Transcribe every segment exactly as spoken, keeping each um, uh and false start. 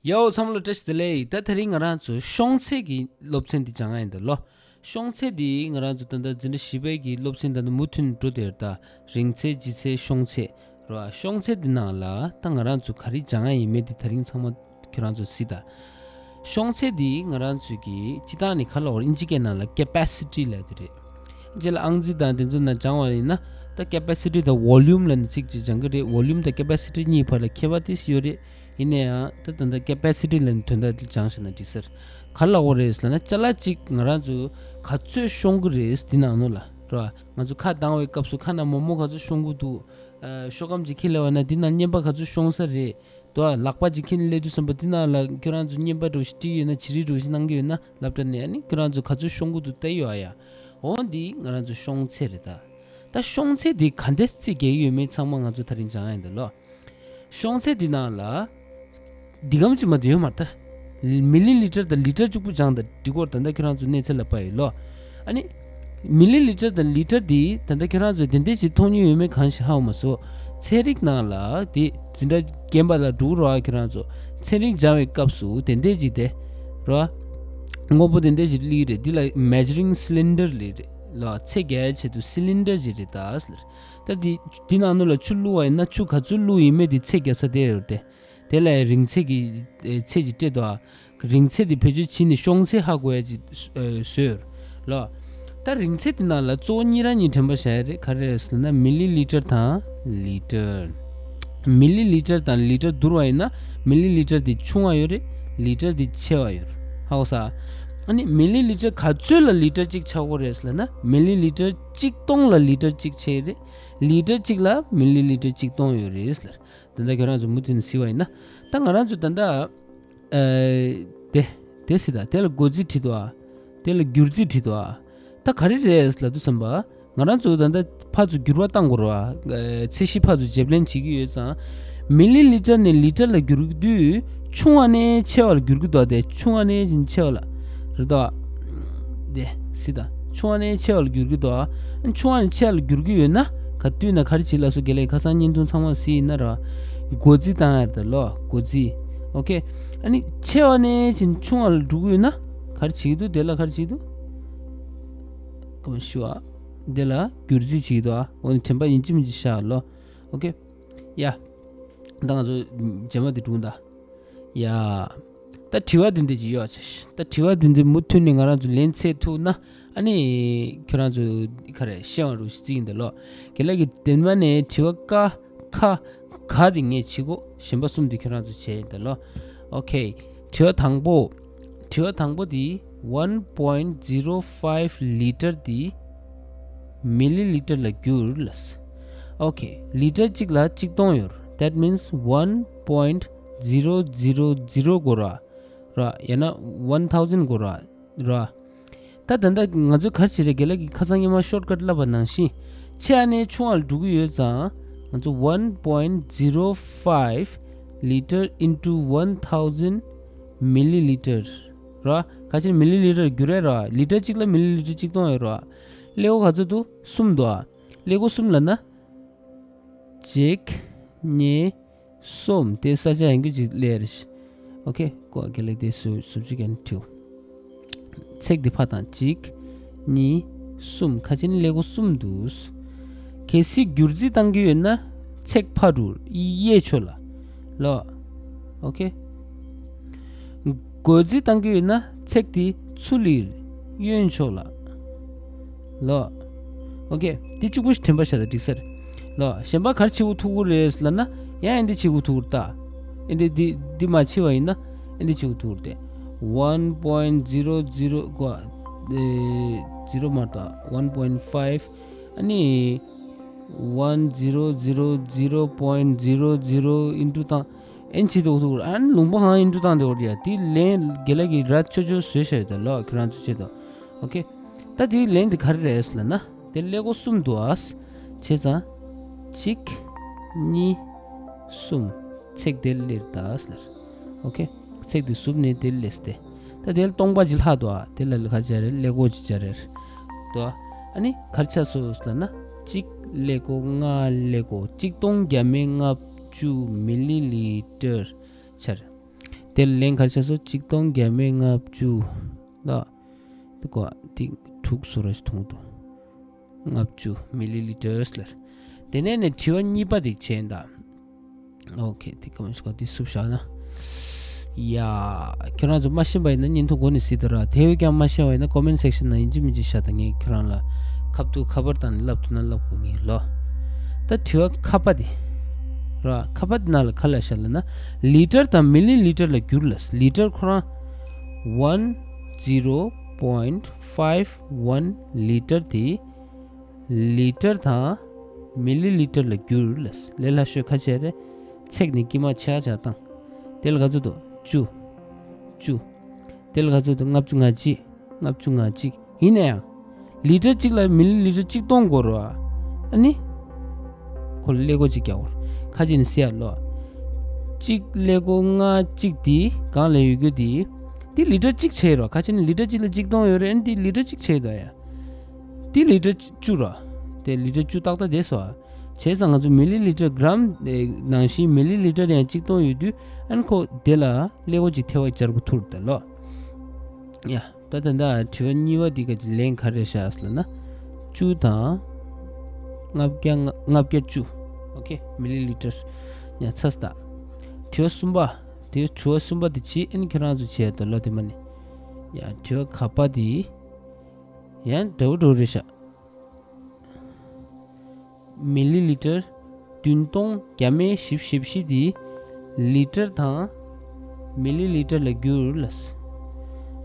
ཡའོ། ཚང་མ་ལ་བཀྲ་ཤིས་བདེ་ལེགས། ད་དེ་རིང་ང་རང་ཚོ་ཤོང་ཚད་ཀྱི་སློབ་ཚན་འདི་སྦྱང་ཡ་ཡིན་ད་ལོ། ཤོང་ཚད་འདི་ང་རང་ཚོ་ད་ལྟ་འཛིན་གྲྭ་བཞི་པའི་གི་སློབ་ཚན་ད་ལྟ་མུ་མཐུད་ནས་འགྲོ་བསྡད་ཡོད་ད། རིང་ཚད། ལྗིད་ཚད། ཤོང་ཚད་རེད་བ། ཤོང་ཚད་འདི་ནང་ལ་ད་ང་རང་ཚོ་ག་རེ་སྦྱང་ཡ་ཡིན་མིན་འདི་དེ་རིང་ཚང་མ་ཁྱོད་རང་ཚོ་གཟིགས་ད། ཤོང་ཚད་འདི་ང་རང་ཚོ་གི་སྤྱིར་བཏང་ནས་ག་ལབ་དགོས་རེད། ཨིན་ཇི་སྐད་ནང་ལ་ཀེ་པེ་སི་ཊི་ལབ་དེ་རེད། རྗེས་ལ་ཨང་རྩིས་དང་དེ་ཚོ་ནང་སྦྱང་བ་ཡིན་ན། ད་ཀེ་པེ་སི་ཊི་དང་ཝོ་ལུམ་ལབ་ནས་ཚིག་ཅིག་སྦྱང་གི་རེད། ཝོ་ལུམ་དང་ཀེ་པེ་སི་ཊི་གཉིས་བར་ལ་ཁྱད་པར་ཏོག་ཙམ་ཡོད་རེད། ཡིན་ན་ཡང་ད་ད་ལྟ་ཀེ་པེ་སི་ཊི་ལབ་ནས་དོན་དག་དེ་སྦྱངས་བཞག་ན་འགྲིག་ས་རེད། ག་ལབ་དགོས་རེད་ཟེར་ན། ཅ་ལག་ཅིག་ང་རང་ཚོ་ག་ཚོད་ཤོང་གི་རེད་འདི་ནང་ནོ་ལ་རེད་བ། ང་ཚོ་ཁ་གདངས་པའི་སྐབས་སུ་ཁ་ནང་མོག་མོག་ག་ཚོད་ཤོང་གི་འདུག་ཨ། ཤོག་སྒམ་ཅིག་འཁྱེར་སླེབས་པ་ན་འདི་ནང་རྔན་པ་ག་ཚོད་ཤོང་ས་རེད། དོ། ལག་པ་ཅིག་འཁྱེར་ནས་སླེབས་དུས་ཙམ་པ་འདི་ནང་ལ་ཁྱོད་རང་ཚོ་རྔན་པ་འདྲ་བོ་ཞིག་བསྒྲིགས་ཡོད་ན། བྱི་རིལ་འདྲ་བོ་ཞིག་གནང་གི་ཡོད་ན་སློབ་གྲྭ་ནས། ཨ་ནི་ཁྱོད་རང་ཚོ་ག་ཚོད་ཤོང་གི་འདུག་བལྟས་ཡོད་ཨ་ཡ། འོ་འདི་ང་རང་ཚོ་ཤོང་ཚད་རེད་ད། ད་ཤོང་ཚད་འདི་ག་འདྲས་རྩིས་རྒྱག་གི་ཡོད་མེད་ཚང་མ་ང་ཚོ་དེ་རིང་སྦྱང་ཡ་ཡིན་ད་ལོ། ཤོང་ཚད་འདི་ནང་ལ་འདི་གམ་ཅིག་མ་གཏོགས་ཡོད་མ་རེད་ད། མི་ལི་ལི་ཊར་དང་ལི་ཊར་གཅིག་པུ་སྦྱངས་དང་འགྲིག་གི་རེད། ད་ལྟ་ཁྱོད་རང་ཚོ་གནས་ཚད་ལ་དཔག་ཡོད་ལོ། ཨ་ནི་མི་ལི་ལི་ཊར་དང་ལི་ཊར་འདི་ད་ལྟ་ཁྱོད་རང་ཚོས་དེ་འདྲས་ཞིག་མཐོང་མྱོང་ཡོད་མེད་གང་ཞིག་ཧ་གོ་མ་སོང་། ཚན་རིག་ནང་ལ་དེ་འཛིན་གྲྭ་རྒན་པ་ལ་འགྲོ་གི་རེད་བ། ཁྱོད་རང་ཚོ་ཚན་རིག་སྦྱང་བའི་སྐབས་སུ་དེ་འདྲས་ཅིག་དེ་རེད་བ། དངོས་པོ་དེ་འདྲས་ཞིག་སླེབས་ཀྱི་རེད། འདི་ལ་མེ་ཇར་རིང་སི་ལིན་ཌར་ལབ་རེད་ལ། ཚད་རྒྱག་ཡའི་ཆེད་དུ་སི་ལིན་ཌར་ཅིག་རེད་ད་ཟེར། ད་འདི་འདི་ནང་ནང་ལ་ཆུ་བླུགས་པ་ཡིན་ན་ཆུ་ག་ཚོད་བླུགས་ཡིན་མིན་དེ་ཚད་རྒྱག་ས་དེ་ཡོད་རེད་དེ། དེ་ལ་རིང་ཚད་ཀྱི་ཨེ་ཚད་ཅིག་སྤྲད་འདུག་ཨ། རིང་ཚད་དེ་བེད་སྤྱོད་བྱས་ནས་ཤོང་ཚད་ཧ་གོ་ཡ་ཅིག་ཨེ་བཟོས་ལ། ད་རིང་ཚད་དེ་ནང་ལ་གཙོ་བོ་གཉིས་རང་གཉིས་དྲན་པ་བཞག་ཡ་རེད། ག་རེ་རེད་ཟེར་ན་མི་ལི་ལི་ཊར་དང་ལི་ཊར། མི་ལི་ལི་ཊར་དང་ལི་ཊར་བསྡུར་བ་ཡིན་ན་མི་ལི་ལི་ཊར་དེ་ཆུང་བ་ཡོད་རེད། ལི་ཊར་དེ་ཆེ་བ་ཡོད་རེད། ཧ་གོ་སོང་། ཨ་ནི་མི་ལི་ལི་ཊར་ག་ཚོད་ལ་ལི་ཊར་གཅིག་ཆགས་ཀྱི་ཡོད་རེད་ཟེར་ན། མི་ལི་ལི་ཊར་གཅིག་སྟོང་ལ་ལི་ཊར་གཅིག་ཆགས་ཀྱི་རེད། ལི་ཊར་གཅིག་ལ་མི་ལི་ལི་ཊར་གཅིག་སྟོང་ཡོད་རེད་ཟེར། ད་ལྟ་ཁྱོད་རང་ཚོ་མུ་མཐུད་ནས་གཟིགས་པ་ཡིན་ན། ད་ང་རང་ཚོ་ད་ལྟ་ཨ་དེ་དེ་གཟིགས་དང་། དེ་ལ་བགོ་རྩིས་བྲིས་འདུག་ཨ། དེ་ལ་སྒྱུར་རྩིས་བྲིས་འདུག་ཨ། ད་ག་རེ་རེད་ལབ་དུས་ཙམ་པ། ང་རང་ཚོ་ད་ལྟ་ཕར་ཚུར་འགྱུར་བ་བཏང་དགོས་རེད་བ། ཨ་ཚད་གཞི་ཕར་ཚུར་བརྗེ་ལེན་བྱེད་ཀྱི་ཡོད་ཙང་། མི་ལི་ལི་ཊར་ནས་ལི་ཊར་ལ་བསྒྱུར་དུས་ཆུང་བ་ནས་ཆེ་བ་ལ་བསྒྱུར་གྱི་འདུག་ཨ། དེ་ཆུང་བ་ནས་ཕྱིན་ཆེ་བ་ལ་རེད་དོ། དེ་གཟིགས་དང་། ཆུང་བ་ནས་ཆེ་བ་ལ་བསྒྱུར་གྱི་འདུག་ཨ། ཆུང་བ་ནས་ཆེ་བ་ལ་བསྒྱུར་གྱི་ཡོད་ན་ག་དུས་ན་ག་རེ་བྱེད་ལབ་སོང་། རྒན་ལགས་ཁ་སང་བརྙན་ཐུང་ཚང་མ་གཟིགས་ཡིན་ན་ར། བགོ་རྩིས་བཏང་ཡ་རེད་ད་ལོ། བགོ་རྩིས། ཨོ་ཁེ། ཨ་ནི་ཆེ་བ་ནས་ཕྱིན་ཆུང་བ་ལ་འགྲོ་གི་ཡོད་ན་ག་རེ་བྱེད་ཀྱི་འདུག་དེ་ལ་ག་རེ་བྱེད་ཀྱི་འདུག་སྐར་མ་བཞི་བ། དེ་ལ་སྒྱུར་རྩིས་བྱེད་ཀྱི་འདུག་ཨ། འོ་ནི་དྲན་པ་ཡིན་གཅིག་མིན་གཅིག་བཞག་ལོ། ཨོ་ཁེ། ཡ། ད་ང་ཚོ་རྗེས་མ་དེ་སྒྲུང་ད། ཡ། ད་དྲི་བ་འདི་འདྲ་ཅིག་ཡོད་ཆ་ཤི། ད་དྲི་བ་འདི་འདྲ་མུ་མཐུད་ནས་ང་རང་ཚོ་ལན་འཚོལ་ཐུབ་ན། ཨ་ནི་ཁྱོད་རང་ཚོ་ག་རེ་ཤེས་པ་རུ་ཞིག་བརྩི་ཡིན་ད་ལོ། རྒན་ལགས་ཀྱིས་དེ་མ་ནས་དྲི་བ་ཀ་ཁ་ག་དེ་ངས་བྱེད་གོ། གཞན་པ་གསུམ་དེ་ཁྱོད་རང་ཚོ་བྱས་ཡིན་ད་ལོ། ཨོ་ཁེ། དྲི་བ་དང་པོ། དྲི་བ་དང་པོ་དེ་one point zero five ལི་ཊར་དེ་མི་ལི་ལི་ཊར་ལ་བསྒྱུར་ལབ། ཨོ་ཁེ། ལི་ཊར་གཅིག་ལ་གཅིག་སྟོང་ཡོད། That means one point zero zero zero དགོས་ར། ར། ཡང་ན་one thousand དགོས་ར། ར། ད་ད་ལྟ་ང་ཚོས་ག་རེ་བྱེད་རེད། རྒན་ལགས་ཀྱིས་ཁ་སང་སྔོན་མ་ཤོཊ་ཀཊ་བསླབས་པ་ནང་བཞིན། ཆེ་བ་ནས་ཆུང་བ་ལ་འགྲོ་གི་ཡོད་ཙང་། ང་ཚོ་one point zero five liter into one thousand milliliter ར། ཁ་ཆེ་ནས་མི་ལི་ལི་ཊར་བསྒྱུར་རེད་ར། ལི་ཊར་གཅིག་ལ་མི་ལི་ལི་ཊར་གཅིག་སྟོང་ཡོད་ར། ཀླད་ཀོར་ག་ཚོད་འདུག་གསུམ་འདུག་ཨ། ཀླད་ཀོར་གསུམ་ལབ་ན། གཅིག་གཉིས། གསུམ། དེ་ས་ཆ་ཡང་རྒྱུ་ཅིག་ལས་རེད། ཨོ་ཁེ། ཀོ་གེ་ལེགས་དེ་སུ་སུབ་ཅིག་གན་ཐིའུ། ཚེག་དེ་ཕ་དང་གཅིག་གཉིས། གསུམ། ཁ་ཆེ་ནི་ཀླད་ཀོར་གསུམ་འདུག་གལ་སྲིད་སྒྱུར་རྩིས་བཏང་གི་ཡོད་ན་ཚེག་ཕ་རུ་གཡས་ཕྱོགས་ལ་ལོ། ཨོ་ཁེ། བགོ་རྩིས་བཏང་གི་ཡོད་ན་ཚེག་དེ་ཚུར་ལ་གཡོན་ཕྱོགས་ལ། ལོ། ཨོ་ཁེ། དེ་གཅིག་པུ་ཞིག་དྲན་པ་བཞག་ད་འགྲིག་ས་རེད། ལོ། གཞན་པ་ག་རེ་བྱེད་དགོས་ཐུག་གི་རེད་ལབ་ན། ཡང་ཨེ་འདི་བྱེད་དགོས་ཐུག་གི་རེད་ད། ཨེ་འདི་འདི་འདི་མ་བྱེད་པ་ཡིན་ན་ཨེ་འདི་བྱེད་དགོས་ཐུག་གི་རེད་དེ། One point zero zero གོ། ཨེ་zero མ་རེད་ད། One point five ཨ་ནི། One zero zero zero point zero zero into དང་། ཨེ་འདི་བྱེད་དགོས་ཐུག་གི་རེད། ཨ་ནི་ལུང་པ་ཧང་into བཏང་དེ་འོ་ཡ། དེ་ལན་རྒན་ལགས་ཀྱིས་ར་ཆོ་ཆོ་བཟོས་བཞག་ཡོད་ད་ལོ། ཁྱེད་རང་ཚོ་ཆེད་དུ། ཨོ་ཁེ། ད་དེའི་ལན་དེ་ག་རེ་རེད་ལབ་ན། དེ་ཀླད་ཀོར་གསུམ་འདུག་ཨ། བྱས་ཙང་གཅིག་གཉིས། གསུམ། ཚེག་དེ་སླེབས་ད་ཟེར། ཨོ་ཁེ། ཚེག་དེ་ཟུབ་ནས་དེ་སླེབས་ཏེ། ད་དེ་ལ་སྟོང་པ་ཅིག་ལྷག་འདུག་ཨ། དེ་ལ་ལ་ཁ་སྦྱར་རེད། ཀླད་ཀོར་ཅིག་སྦྱར་རེད། འདུག་ཨ། ཨ་ནི་ག་རེ་ཆགས་སོང་ལབ་ན། གཅིག་ཀླད་ཀོར་ལྔ་ཀླད་ཀོར་གཅིག་སྟོང་བརྒྱ་མེད་ལྔ་བཅུ་མི་ལི་ལི་ཊར་ཆགས་རེད། དེ་ལན་ག་རེ་བྱས་སོང་། གཅིག་སྟོང་བརྒྱ་མེད་ལྔ་བཅུ་ལ། དེ་གོ་དེ་དྲུག་བཟོ་ར་ཞིག་མཐོང་འདུག་ལྔ་བཅུ་མི་ལི་ལི་ཊར་ལ། དེ་ནས་ནས་དྲི་བ་གཉིས་པ་དེ་བྱས་ད། ཨོ་ཁེ། དེ་ཀ་མ་ཤི་ཀ་དེ་སུབ་བཞག་ན། ཡ། ཁྱོད་རང་ཚོ་མ་ཤེས་པ་ཡིན་ན་བརྙན་ཐུང་འགོ་ནས་གཟིགས་དང་ར། དེ་བས་ཀྱང་མ་ཤེས་པ་ཡིན་ན་ཀོ་མེན་ཊི་སེག་ཤན་ནང་ཡིན་གཅིག་མིན་གཅིག་བཞག་དང་། ངས་ཁྱོད་རང་ལ་ཁ་ཐུག་ཁ་པར་བཏང་ནས་ལབ་ཐུབ་ན་ལབ་དགོས་ངེས་ལོ། ད་དྲི་བ་ཁ་པ་དེ་ར། ཁ་པ་དེ་ནང་ལ་ག་ལབ་བཞག་ལབ་ན། ལི་ཊར་དང་མི་ལི་ལི་ཊར་ལ་བསྒྱུར་ལབ། ལི་ཊར་ཁོ་རང་ཝན་ཛི་རོ་པོ་ཡིན་ཊི་ཕའིབ་ཝན་ལི་ཊར་དེ། ལི་ཊར་དང་མི་ལི་ལི་ཊར་ལ་བསྒྱུར་ལབ། ལས་སླ་ཤོས་ག་རེ་བྱས་རེད། ཚེག་ནི་དཀྱིལ་མ་ཆག་ཆག་བཏང་། དེ་ལ་ག་ཚོད་འདུག་བཅུ། བཅུ། དེ་ལ་ག་ཚོད་འདུག་ལྔ་བཅུ་ང་གཅིག་ལྔ་བཅུ་ང་གཅིག་ཡིན་ན་ཡང་། ལི་ཊར་གཅིག་ལ་མི་ལི་ལི་ཊར་གཅིག་སྟོང་དགོས་རེད་བ། ཨ་ནི། ཁོ་ལ་ཀླད་ཀོར་གཅིག་རྒྱག་དགོས་རེད། ཁ་ཅིག་ནི་ཟེར་ཡ་ལོ། གཅིག་ཀླད་ཀོར་ལྔ་གཅིག་དེ་གང་ལ་ཡོད་རྒྱུ་དེ། དེ་ལི་ཊར་གཅིག་བྱས་རེད་བ། ཁ་ཅིག་ནི་ལི་ཊར་གཅིག་ལ་གཅིག་སྟོང་ཡོད་རེད། ཨ་ནི་དེ་ལི་ཊར་གཅིག་བྱས་འདུག་ཡ། དེ་ལི་ཊར་བཅུ་ར། དེ་ལི་ཊར་བཅུ་ཏག་ཏག་བསྡད་སོང་ཨ། བྱས་ཙང་ང་ཚོ་མི་ལི་ལི་ཊར་གྲམ་ནང་བཞིན་མི་ལི་ལི་ཊར་ཡང་གཅིག་སྟོང་ཡོད་དུས། ཨན་ཁོ་དེ་ལ་ཀླད་ཀོར་གཅིག་ཐེ་བ་སྦྱར་དགོས་ཐུག་ད་ལོ། ཡ། ད་ད་ད་དྲི་བ་གཉིས་པ་འདི་ག་ཅིག་ལན་ག་རེ་བཞག་ཟེར་ན། བཅུ་དང་། ལྔ་བརྒྱ་ལྔ་བརྒྱ་བཅུ། ཨོ་ཁེ། མི་ལི་ལི་ཊར། ཡ། ཚ་སྟ། དྲི་བ་གསུམ་པ། དེ་དྲི་བ་གསུམ་པ་དེ་བྱས། ཨན་ཁྱོད་རང་ཚོ་བྱས་ད་ལོ་དེ་མ་ནི། ཡ། དྲི་བ་ག་པ་དེ། ཡང་འདྲ་བོ་འདྲ་བོ་རེད་ཤག་མི་ལི་ལི་ཊར་བདུན་སྟོང་བརྒྱ་མེད་བཞི་བཅུ་ཞེ་བཞི་དེ་ལི་ཊར་དང་མི་ལི་ལི་ཊར་ལ་བསྒྱུར་ལབ།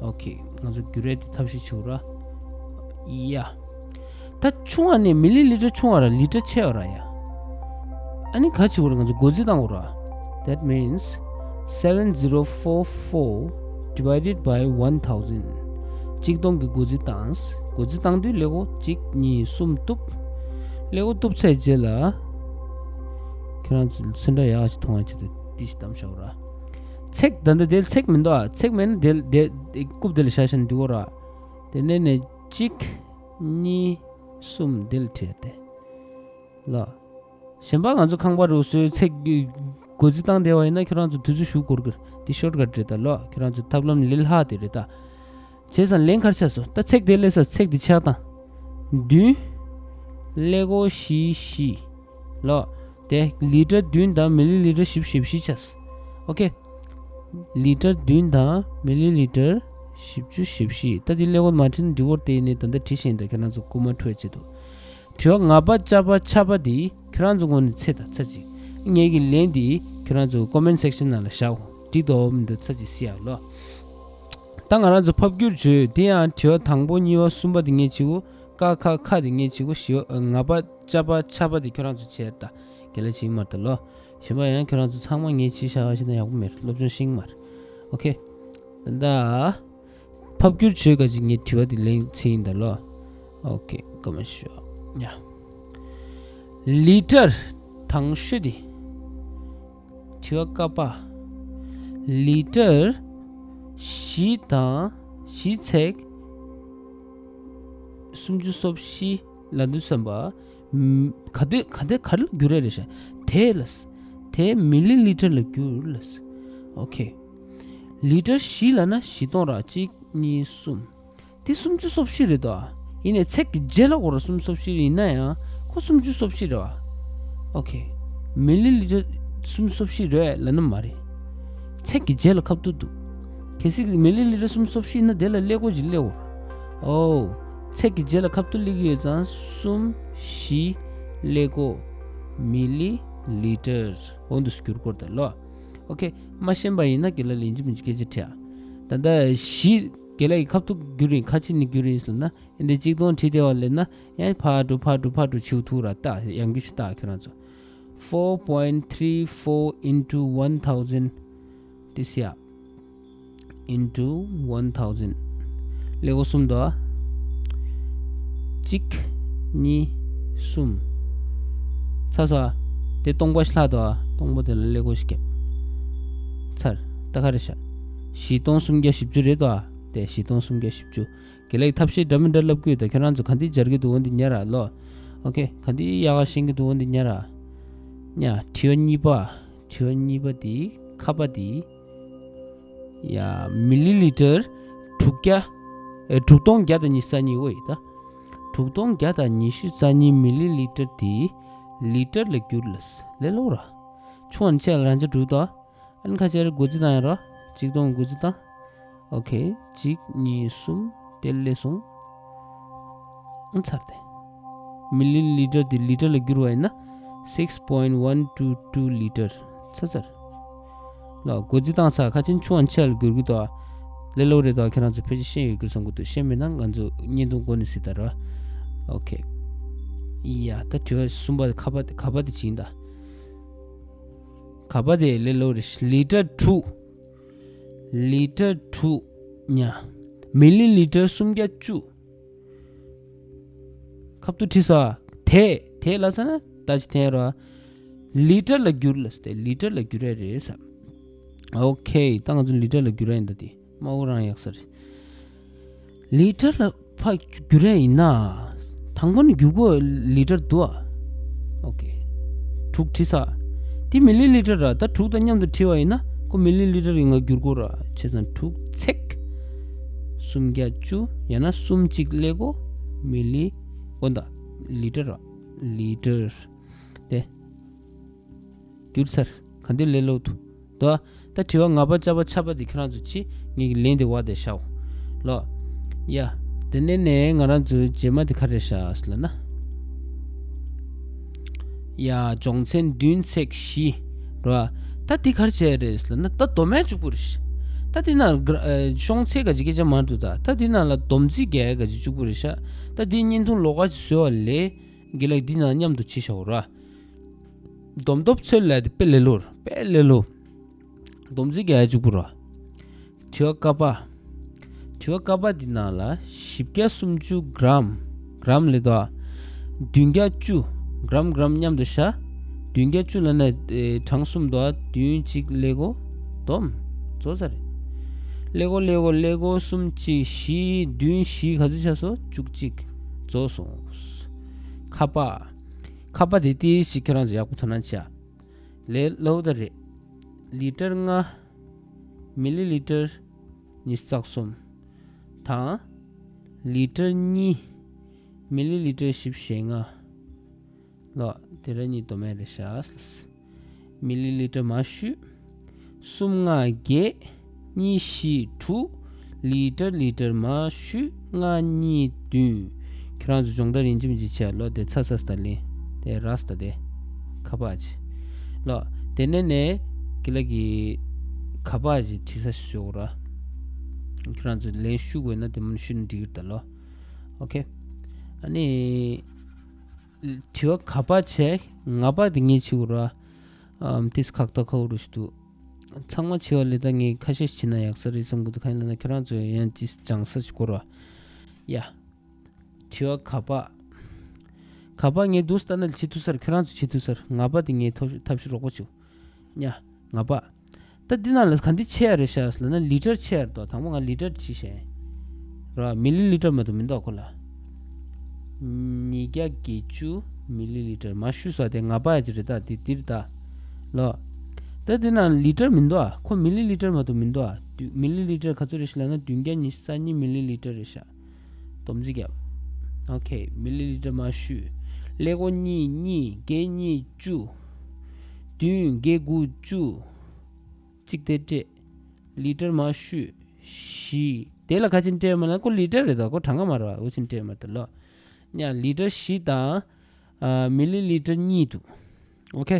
ཨོ་ཁེ། ང་ཚོ་བསྒྱུར་ཡས་དེ་ཐབས་ཤེས་བྱེད་དགོས་ར། ཡ། ད་ཆུང་བ་ནས་མི་ལི་ལི་ཊར་ཆུང་བ་ར་ལི་ཊར་ཆེ་བ་ར་ཡ། ཨ་ནི་ག་བྱེད་དགོས་རེད། ང་ཚོ་བགོ་རྩིས་བཏང་དགོས་ར། That means seven zero four four divided by one thousand. གཅིག་སྟོང་གི་བགོ་རྩིས་བཏང་། བགོ་རྩིས་བཏང་དུས་ཀླད་ཀོར་གཅིག་གཉིས་གསུམ་གཏུབ། ཀླད་ཀོར་གཏུབ་ཚར་རྗེས་ལ། ཁྱེད་རང་ཚོ་ཚོན་ཁྲ་ཡག་ཞིག་མཐོང་བའི་ཆེད་དུ་ཏི་ཞིག་བཏང་བཞག་ར། ཚེག་ད་ལྟ་དེ་ཚེག་མི་འདུག་ཨ། ཚེག་མེད་ན་དེ་དེ་རྐུབ་དེ་ལ་བཞག་བཞག་ན་འགྲིག་གོ་ར། དེ་ནས་ནས་གཅིག་གཉིས་གསུམ་དེ་ལ་བྲིས་ཏེ། ལ། གཞན་པ་ང་ཚོ་ཁང་པ་རུ་སོའི་ཚེག་བགོ་རྩིས་བཏང་བསྡད་པ་ཡིན་ན་ཁྱོད་རང་ཚོ་དུས་ཚོད་ཞུ་དགོས་ཀྱི་རེད། འདི་ཤོར་ཊི་ཀཊ་རེད་ད་ལོ། ཁྱོད་རང་ཚོ་ཐབས་ལམ་ལས་སླ་དེ་རེད་ད། བྱས་ཙང་ལན་ག་རེ་ཆགས་སོང་། ད་ཚེག་དེ་སླེབས་ས་ཚེག་དེ་ཆགས་སྟངས། བདུན། ཀླད་ཀོར་བཞི་བཞི། ལོ། དེ་ལི་ཊར་བདུན་དང་མི་ལི་ལི་ཊར་བཞི་བཅུ་ཞེ་བཞི་ཆགས། ཨོ་ཁེ། ལི་ཊར་བདུན་དང་མི་ལི་ལི་ཊར་བཞི་བཅུ་ཞེ་བཞི། ད་དེ་ཀླད་ཀོར་མ་བྲིས་ན་འགྲིག་གོ་རེད། དེ་ནས་ད་ལྟ་བྲིས་བཞག་ཡིན་ད། ཁྱོད་རང་ཚོ་རྐུ་མ་འཕྲོད་ཆེད་དུ། དྲི་བ་ལྔ་པ་ཅ་པ་ཆ་པ་འདི་ཁྱོད་རང་ཚོ་ངོས་ནས་ཚེ་དང་ཚ་གཅིག་ངེད་ཀྱི་ལན་འདི་ཁྱོད་རང་ཚོ་ཀོ་མེན་ཊི་སེག་ཤན་ནང་ལ་བཞག་འགྲིག་འདུག་མི་འདུག་ཚ་གཅིག་གཟིགས་ཡག་ལོ། ད་ང་རང་ཚོ་ཕབ་བསྒྱུར་བྱོས། འདི་ཡང་དྲི་བ་དང་པོ་གཉིས་པ་གསུམ་པ་འདི་ངས་བྱེད་དགོས། ཀ་ཁ་ཁ་འདི་ངས་བྱེད་དགོས། བཞི་པ་ལྔ་པ་ཅ་པ་ཆ་པ་འདི་ཁྱོད་རང་ཚོ་བྱས་ད། དགེ་ལེགས་བྱེད་མ་ད་ལོ། གཞན་པ་ཡང་ཁྱོད་རང་ཚོ་ཚང་མ་ངས་བྱས་བཞག་པ་ཞིག་ན་ཡག་པོ་མེད། སློབ་སྦྱོང་ཤེས་མ་རེད། ཨོ་ཁེ། ད་ད། ཕབ་བསྒྱུར་བྱོས་ག་ཅིག་ངས་དྲི་བ་འདི་ལན་ཚིག་ཡིན་ད་ལོ། ཨོ་ཁེ། ཀ་མ་ཤོ་ཡ། ལི་ཊར་དང་ཤོས་འདི། དྲི་བ་ཀ་པ། ལི་ཊར་བཞི་དང་བཞི་ཚེག་སུམ་ཅུ་སོ་བཞི་ལབ་དུས་ཙམ་པ། ག་དེ་ག་དེ་ག་རེ་ལ་བསྒྱུར་ཡས་རེད་ཤག་དེ་ལ། དེ་མི་ལི་ལི་ཊར་ལ་བསྒྱུར་ལ། ཨོ་ཁེ། ལི་ཊར་བཞི་ལབ་ན་བཞི་སྟོང་ར། གཅིག་གཉིས་གསུམ། དེ་སུམ་ཅུ་སོ་བཞི་རེད་དོ། ཡིན་ནའི་ཚེག་གི་རྗེས་ལ་གོ་ར་སུམ་ཅུ་སོ་བཞི་ཡིན་ན་ཡང་ཁོ་སུམ་ཅུ་སོ་བཞི་རེད་བ། ཨོ་ཁེ། མི་ལི་ལི་ཊར་སུམ་ཅུ་སོ་བཞི་རེད་ལབ་ན་མ་རེད། ཚེག་གི་རྗེས་ལ་ཁ་ཐུག་འདུག་གལ་སྲིད་མི་ལི་ལི་ཊར་སུམ་ཅུ་སོ་བཞི་ཡིན་ན་དེ་ལ་ཀླད་ཀོར་གཅིག་སླེབས་འོ། ཨོ། ཚེག་གི་རྗེས་ལ་ཁ་ཐུག་སླེབས་ཀྱི་ཡོད་ཙང་གསུམ་བཞི་ཀླད་ཀོར་མི་ལི་ལི་ཊར་འོ་འདུག་སེ་བསྒྱུར་དགོས་རེད་ད་ལོ། ཨོ་ཁེ། མ་ཤེས་པ་ཡིན་ན་དགེ་ལགས་ལ་ཡིན་གཅིག་མིན་གཅིག་སྐད་ཆ་དྲིས་ཨ། ད་ལྟ་བཞི་དགེ་ལགས་ཀྱི་ཁ་ཐུག་བསྒྱུར་ཡིན། ཁ་ཕྱེ་ནས་བསྒྱུར་ཡིན་ཟེར་ན། ཨེ་འདི་གཅིག་སྟོང་བྲིས་བསྡད་པ་ལབ་ན་ཡང་ཕར་འགྲོ་ཕར་འགྲོ་ཕར་འགྲོ་བྱེད་ཐུབ་ར། ལྟ་ཡང་བསྐྱར་ཞིག་ལྟ་ཁྱོད་རང་ཚོ། Four point three four into one thousand this year into one thousand. ཀླད་ཀོར་གསུམ་འདུག་ཨ། གཅིག་གཉིས། གསུམ། ཚར་སོང་ཨ། དེ་སྟོང་པ་ཞིག་ལྷག་འདུག་ཨ། སྟོང་པ་དེ་ལ་ཀླད་ཀོར་ཞིག་བརྒྱབ། ཚར། ད་ག་རེ་བྱ། བཞི་སྟོང་སུམ་བརྒྱ་བཞི་བཅུ་རེད་འདུག་ཨ། དེ་བཞི་སྟོང་སུམ་བརྒྱ་བཞི་བཅུ། དགེ་ལགས་ཐབས་ཤེས་འདྲ་མི་འདྲ་ལབ་ཀྱི་ཡོད་ད། ཁྱོད་རང་ཚོ་ག་འདི་སྦྱར་གྱི་འདུག་འོ་འདི་ཉར་ར་ལོ། ཨོ་ཁེ། ག་འདི་ཡག་ག་ཤེས་ཀྱི་འདུག་འོ་འདི་ཉར་ར། ཉ། དྲི་བ་གཉིས་པ། དྲི་བ་གཉིས་པ་དེ་ཁ་པ་དེ། ཡ། མི་ལི་ལི་ཊར་དྲུག་བརྒྱ། ཨེ། དྲུག་སྟོང་བརྒྱ་དང་ཉི་ཤུ་རྩ་གཉིས། འོ་ཡ། ད་དྲུག་སྟོང་བརྒྱ་དང་ཉི་ཤུ་རྩ་གཉིས་མི་ལི་ལི་ཊར་དེ་ལི་ཊར་ལ་བསྒྱུར་ལ། ལས་སླ་པོ་ར། ཆུང་བ་ནས་ཆེ་ལ་རང་ཆ་འགྲོ་གི་འདུག་ཨ་ནི་ཁ་ཤས་ར་འགོ་རྩིས་བཏང་ཡ་ར། གཅིག་སྟོང་འགོ་རྩིས་བཏང་། ཨོ་ཁེ། གཅིག་གཉིས་གསུམ། དེ་ལས་སོང་། ཨང་། ཚར་ཏེ། མི་ལི་ལི་ཊར་དེ་ལི་ཊར་ལ་བསྒྱུར་བ་ཡིན་ན། six point one two two liter ཚར་ཚར། ལ་འགོ་རྩིས་བཏང་ཚར། ཁ་ཆེན་ཆུང་བ་ཆེ་ལ་བསྒྱུར་གི་འདུག་ལས་སླ་པོ་རེད་འདུག་ཁྱེད་རང་ཚོ་ཕལ་ཆེར་ཤེས་ཡོད་ཀྱི་བསམ་གྱི་འདུག་ཤེས་མེད་ན་ང་ཚོ་བརྙན་ཐུང་འགོ་ནས་གཟིགས་དང་ར། ཨོ་ཁེ། ཡ། ད་དྲི་བ་གསུམ་པ་དེ་ཁ་པ་དེ། ཁ་པ་དེ་ཅི་ཡིན་ད། ཁ་པ་དེ་ལས་སླ་པོ་རེད། ལི་ཊར་དྲུག་ལི་ཊར་དྲུག་ཉ། མི་ལི་ལི་ཊར་སུམ་བརྒྱ་བཅུ། ཁ་བསྡུ་བྲིས་སོ། དེ་དེ་ལབ་ཚར་ན་ད་ཅི་འཐེན་རོགས། ལི་ཊར་ལ་བསྒྱུར་ལབ་སྟེ། ལི་ཊར་ལ་བསྒྱུར་ཡ་རེད་ཟེར། ཨོ་ཁེ། ད་ང་ཚོ་ལི་ཊར་ལ་བསྒྱུར་ཡ་ཡིན་ད། དེ་མ་འོ་རང་ཡག་ས་རེད། ལི་ཊར་ལ་ཕར་བསྒྱུར་ཡ་ཡིན་ན། དང་པོ་ནས་བསྒྱུར་དགོས་ལི་ཊར་འདུག་ཨ། ཨོ་ཁེ། དྲུག་བྲིས་ས། དེ་མི་ལི་ལི་ཊར་ར། ད་དྲུག་དང་མཉམ་དུ་བྲིས་པ་ཡིན་ན་ཁོ་མི་ལི་ལི་ཊར་ཡིན་ང་བསྒྱུར་དགོས་ར། བྱས་ཙང་དྲུག་ཚེག་སུམ་བརྒྱ་བཅུ། ཡང་ན་སུམ་གཅིག་ཀླད་ཀོར་མི་ལི། འོ་ད་ལི་ཊར་ར། ལི་ཊར། དེ་བསྒྱུར་ཚར། ག་འདི་ལས་སླ་པོ་འདུག་ད་དྲི་བ་ང་པ་ཅ་པ་ཆ་པ་དེ་ཁྱེད་རང་ཚོ་ཅི། ངེད་ཀྱི་ལན་དེ་བ་དེ་ཤའོ། ལོ། ཡ། དེ་ནས་ནས་ང་རང་ཚོའི་རྗེས་མ་དེ་ག་རེ་ཤ་ལབ་ན། ཡ། སྦྱོང་ཚན་བདུན་ཚེག་བཞི། རོ། ད་དེ་ག་རེ་བྱས་རེད་ལབ་ན། ད་སྡོམ་ཡ་གཅིག་པུ་རེད་ཤག་ད་དེ་ནང་ག་ཨ་ཤོང་ཚད་ག་ཅིག་སྐད་ཆ་མ་འདུག་ད་ད་དེ་ནང་ལ་སྡོམ་རྩིས་རྒྱག་ཡ་ག་ཅིག་གཅིག་པུ་རེད་ཤག་ད་དེ་བརྙན་ཐུང་ལོགས་ཀ་ཅིག་བཟོས་པ་ལས། དགེ་ལགས་འདི་ནང་མཉམ་དུ་བྱེད་ཤོག་ར། སྡོམ་སྟོབས་འཚོལ་ལས་དེ་དཔེ་ལས་སླ་པོ་ར། དཔེ་ལས་སླ་པོ། སྡོམ་རྩིས་རྒྱག་ཡ་གཅིག་པུ་ར། དྲི་བ་ཀ་པ། དྲི་བ་ཀ་པ་འདི་ནང་ལ་བཞི་བརྒྱ་སུམ་ཅུ་གྲམ། གྲམ་ལས་དོ། བདུན་བརྒྱ་བཅུ། གྲམ་གྲམ་མཉམ་དུ་བཞག་བདུན་བརྒྱ་བཅུ་ལབ་ན་ཨེ་གྲངས་གསུམ་དོ། བདུན་གཅིག་ཀླད་ཀོར་སྡོམ། རྫོགས་ས་རེད། ཀླད་ཀོར་ཀླད་ཀོར་ཀླད་ཀོར་གསུམ་གཅིག་བཞི། བདུན་བཞི་ག་ཚོད་ཆགས་སོང་། བཅུ་གཅིག་རྫོགས་སོང་། ཁ་པ། ཁ་པ་དེ་ཏིས་ཤིག་ཁྱེད་རང་ཚོ་ཡག་པོ་དོ་སྣང་བྱས། ལས་སླ་པོ་ད་རེད། ལི་ཊར་ལྔ། མི་ལི་ལི་ཊར་ཉི་ཤུ་རྩ་གསུམ། དང་། ལི་ཊར་གཉིས། མི་ལི་ལི་ཊར་བཞི་བཅུ་ཞེ་ལྔ། ལོ། དེ་ར་གཉིས་སྡོམ་ཡ་རེད་ཤག་མི་ལི་ལི་ཊར་མར་བཤུས། གསུམ་ལྔ་བརྒྱད། གཉིས་བཞི་དྲུག་ལི་ཊར་ལི་ཊར་མར་བཤུས། ལྔ་གཉིས་བདུན། ཁྱེད་རང་ཚོ་སྦྱོང་བརྡར་ཡིན་གཅིག་མིན་གཅིག་བྱས་ལོ། དེ་ཚ་ཚ་སྟ་ལེ། དེ་ར་སྟ་དེ། ཁ་པ་ཅི། ལོ། དེ་ནས་ནས་ཀི་ལ་གི་ཁ་པ་ཅི་བྲིས་ས་ཞོག་ར། ཁྱེད་རང་ཚོ་ལན་ཤུགས་དགོས་ན་དེ་མོ་ཤུ་ན་འགྲིག་གི་རེད་ད་ལོ། ཨོ་ཁེ། ཨ་ནི། དྲི་བ་ག་པ་བྱས། ང་པ་དེ་ངས་བྱེད་དགོས་ར། ཨམ། ཏིས་ཁག་ཏ་ཁག་རུ་ཞིག་འདུག་ཚང་མ་བྱེད་པ་ལས་ད་ངས་ཁ་ཤས་བྱེད་ན་ཡག་ས་རེད་བསམ་གི་འདུག་གང་ཡིན་ལབ་ན་ཁྱེད་རང་ཚོས་ཡང་ཅིས་སྦྱང་ས་ཞིག་དགོས་ར། ཡ། དྲི་བ་ག་པ། ག་པ་ངས་འདུག་ལྟ་ན་བྱེད་ཐུབ་ས་རེད། ཁྱེད་རང་ཚོ་བྱེད་ཐུབ་ས་རེད། ང་པ་དེ་ངས་ཐབས་ཐབས་ཤེས་རོགས་པ་བྱེད། ཉ། ང་པ། ད་འདི་ནང་ལ་ག་འདི་ཆད་ཡ་རེད་ཤག་ལབ་ན་ལི་ཊར་ཆད་ཡ་རེད་དོ། དང་པོ་ང་ལི་ཊར་བྲིས་ཤག་ར། མི་ལི་ལི་ཊར་མ་གཏོགས་མི་འདུག་ཁོ་ལ། ཉིས་བརྒྱ་བརྒྱད་ཅུ་མི་ལི་ལི་ཊར་མར་བཤུས་སོང་། དེ་ང་པ་ཡ་ཅིག་རེད་ད། དེ་འདི་རེད་ད། ལོ། ད་འདི་ནང་ལི་ཊར་མི་འདུག་ཨ། ཁོ་མི་ལི་ལི་ཊར་མ་གཏོགས་མི་འདུག་ཨ། མི་ལི་ལི་ཊར་ག་ཚོད་རེད་ཤག་ལབ་ན་བདུན་བརྒྱ་ཉི་ཤུ་རྩ་གཉིས་མི་ལི་ལི་ཊར་རེད་ཤག་སྡོམ་རྩིས་རྒྱབ། ཨོ་ཁེ། མི་ལི་ལི་ཊར་མར་བཤུས། ཀླད་ཀོར་གཉིས་གཉིས། བརྒྱད་གཉིས་བཅུ། བདུན། བརྒྱད་དགུ་བཅུ། གཅིག་དེ་སྤྲད། ལི་ཊར་མར་བཤུས། བཞི། དེ་ལ་ག་ཅིན་སྤྲད་མ་ན་ཁོ་ལི་ཊར་རེད་དོ། ཁོ་གྲངས་ཀ་མ་རེད་པ། འུ་ཅིན་སྤྲད་མ་ཐུབ་ལོ། ཉ། ལི་ཊར་བཞི་དང་། ཨ། མི་ལི་ལི་ཊར་གཉིས་འདུག་ཨོ་ཁེ།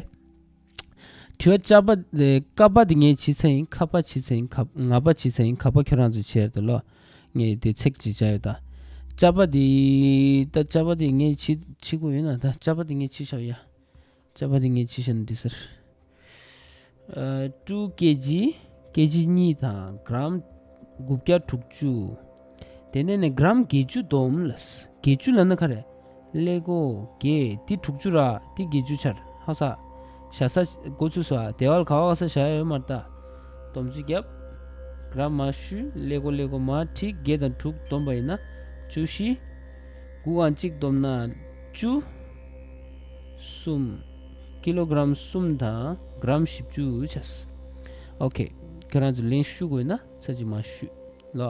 དྲི་བ་ཅ་པ། ཨེ། ཀ་པ་དེ་ངས་བྱས་ཚར་ཡིན། ཁ་པ་བྱས་ཚར་ཡིན། ཁ། ང་པ་བྱས་ཚར་ཡིན། ག་པ་ཁྱོད་རང་ཚོས་བྱས་ཡོད་ད་ལོ། ངས་དེ་ཚེག་ཅིག་བྱས་ཡོད་ད། ཅ་པ་དེ། ད་ཅ་པ་དེ་ངས་བྱེད་བྱེད་དགོས་ཡོད་ན། ད་ཅ་པ་དེ་ངས་བྱས་བཞག་ཡ། ཅ་པ་དེ་ངས་བྱས་བཞག་ན་འགྲིག་ས་རེད། ཨ། ཀྲུ་ཀེ་ཇི། ཀེ་ཇི་གཉིས་དང་གྲམ་དགུ་བརྒྱ་དྲུག་ཅུ། དེ་ནས་ནས་གྲམ་བརྒྱད་ཅུ་སྡོམ་ལ། བརྒྱད་ཅུ་ལབ་ན་ག་རེ། ཀླད་ཀོར་བརྒྱད། དེ་དྲུག་ཅུ་ར། དེ་བརྒྱད་ཅུ་ཆར་ཧ་ས། བཞག་ས་འགོ་ཚུགས་སོ། དེ་བར་ག་བ་ག་ས་བཞག་ཡ་ཡོད་མ་རེད་ད། སྡོམ་རྩིས་རྒྱབ། གྲམ་མར་བཤུས། ཀླད་ཀོར་ཀླད་ཀོར་མར་ཁྲིད། བརྒྱད་དང་དྲུག་བསྡོམས་པ་ཡིན་ན་བཅུ་བཞི། དགུ་དང་གཅིག་བསྡོམས་ན་བཅུ། གསུམ། ཀི་ལོ་གྲམ་གསུམ་དང་གྲམ་བཞི་བཅུ་ཆགས། ཨོ་ཁེ། ཁྱེད་རང་ཚོ་ལན་ཞུ་དགོས་ན་ཚར་གཅིག་མར་ཞུས་ལོ།